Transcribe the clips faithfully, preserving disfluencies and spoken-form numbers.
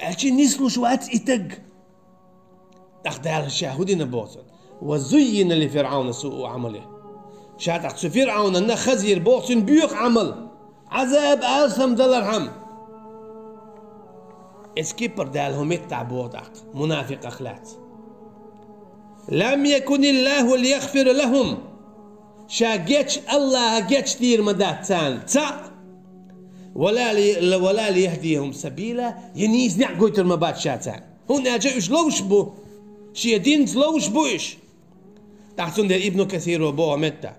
Аьлча нислуш вац и таг. ТӀаккха Дала ша хӀу дина боху цунна? «وزين لفرعون سوء عمله». Ша тӀаккха цу ФирӀавнана хазийра боху цуьнан боьха Ӏамал. Ӏазаб алсам далархьама. Эцу кепара Дала хӀун меттахь боху тӀаккха мунафикъах лаьцна: «لم يكن الله ليغفر لهم». Ша геч, Аллаха гечдийр ма дац царна цхьаъ. «ولا لي-، ولا ليهديهم سبيلا», я нийса неӀ гойтур ма бац ша царна. ХӀунда аьлча уьш ловш бу. Шен динца ловш бу уьш. ТӀаккха цундела Ибну Касиро боху метта: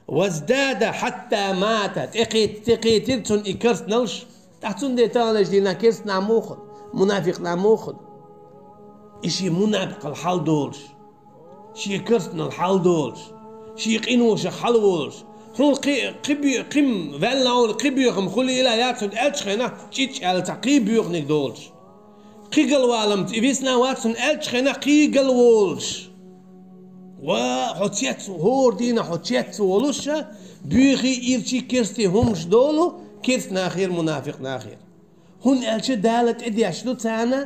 «وازداد حتى مات», тӀекхийт-, тӀекхийтира цунна и керстаналш. ТӀаккха цундела таханлерчу дийнахь керстанахь муха хуьлу, мунафикънахь муха хуьлу? И шен мунапикъал хьал долуш, шен керстанал хьал долуш, шен къиношах хьал волуш. Хьуна кхин, кхин бе-, кхин ваьлла хьуна кхин боьхам хуьлийла яц хьуна аьллачу хенахь, чӀичӀ аьлла цхьа кхин боьханиг долуш. Кхин галвалам и висна вац хьуна аьллачу хенахь кхин галволуш. Ва хьо цец, хӀора дийнахь хьо цец волуш, боьхий ирчий керстий хӀумаш долу, керстанахера, мунафикънахера. ХӀунда аьлча Дала тӀедеш ду царна,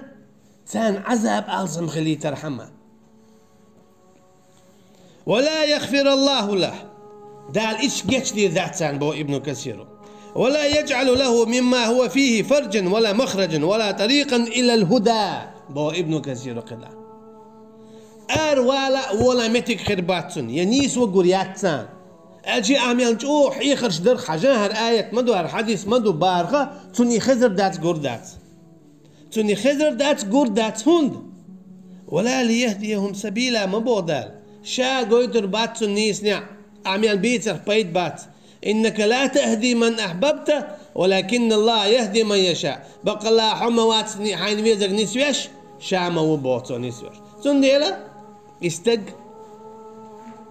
царна Ӏазаб алсам хилийтархьама. «ولا يغفر الله له». Дала иштта гечдийр дац царна, боху Ибну Касиро. «ولا يجعل له مما هو فيه فرجا ولا مخرجا ولا طريقا إلى الهدى», боху Ибну Касиро кхидӀа. Ара вала а, вола а меттиг хир бац цунна, я нийса вагур яц царна. Аьлча а мел чӀогӀа хьехарш дара хьажа, хӀара аят ма ду, хӀара хьадис ма ду бахарх, цунна и хезар дац, гур дац. Цунна и хезар дац, гур дац, хӀунда? «ولا ليهديهم سبيلا» ма боху Дала. Ша гойтур бац цунна нийса неӀ, ахь мел бийцарх пайда бац. «إنك لا تهدي من أحببت ولكن الله يهدي من يشاء». Баккъалла хьо ма вац ни-, хьайна везарг нисвеш, ша ма ву боху цо нисвеш. Цундела и стаг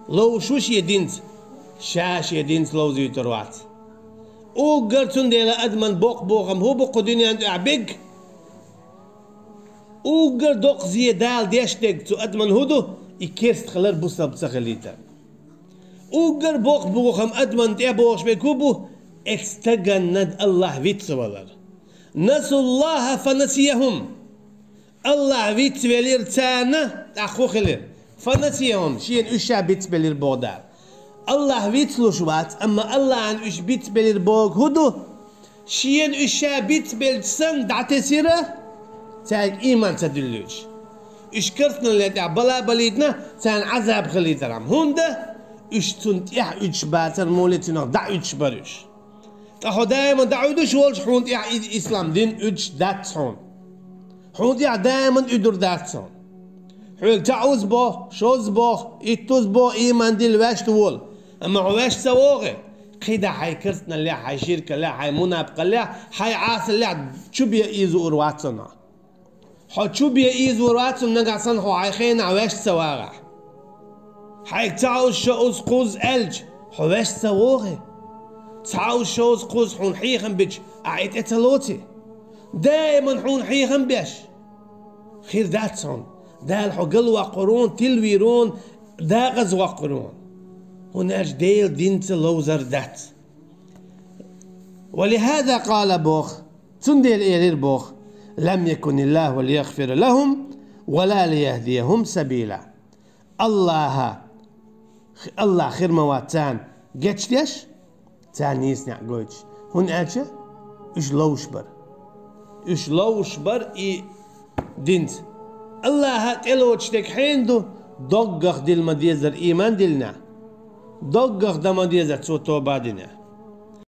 ловш ву шен динца, ша шен динца ловзуьйтур вац. Уггар цундела адаман боккха бохам хӀун бу кху дуьнен тӀехь бег? Уггар доккха зе Дала деш дерг цу адаман хӀун ду? И керста хилар, бусалба ца хилийтар. Уггар боккха бохам адаман тӀе бохуш берг хӀун бу? Эцу стаганна Аллах вицвалар. «نسوا الله فنسيهم». Аллах вицвелира царна, тӀаккха хӀун хилира? «فنسيهم», шена уьш ша бицбелира боху Дала. Аллах вицлуш вац, амма Аллахьна уьш бицбелира боху хӀун ду? Шена уьш ша бицбелча санна дӀатесира, цаьрга ийман ца дуьллуьйтуш. Уьш керстаналле тӀехь бала балийтина, царна Ӏазаб хилийтархьама. ХӀунда? Уьш цунна тӀехь уьдуш бацара, муьлхха а цунах дӀа уьдуш бара уьш. Ткъа хьо даиман дӀа уьдуш волчу хьуна тӀехь и ислам дин уьдуш дац хьуна. Хьуна тӀехь даиман уьдур дац хьуна. Хьоьга цхьаъ уз боху, шозза боху, итт уз боху, ийман дилла ваьшта волу. Амма хьо ваьшта ца вогӀе, кхидӀа хьайн керстаналлехь, хьайн ширкаллехь, хьайн мунапкъаллехь, хьайн Ӏасаллехь чу бен ийзор вац хьуна. Хьо чу бен ийзор вац хьуна нагахь санна хьо хьайн хенахь ваьшта ца вагӀахь. Хьайга цхьа уз, шо уз, кхузза аьлча, хьо ваьшта ца вогӀе. Цхьа уз, шо уз, кхузза хьуна хьехам бича, ахь и тӀе ца лоций? Даиман хьуна хьехам беш хир дац хьуна. Дала хьо галваккхур ву, тилвийр ву, декъаза воккхур ву. ХӀунда аьлча Делан динца ловзар дац. «ولهذا قال», боху, цундела элира боху: «لم يكن الله ليغفر لهم ولا ليهديهم سبيلا». Аллаха, Аллах хир ма вац царна гечдеш, царна нийса неӀ гойтуш, хӀунда аьлча уьш ловш бара. Уьш ловш бара и динца. Аллаха тӀелоцуш дерг хьенан ду? Доггах дилла ма дезара ийман диллинехь. Доггах дан ма дезара цо тоба динехь.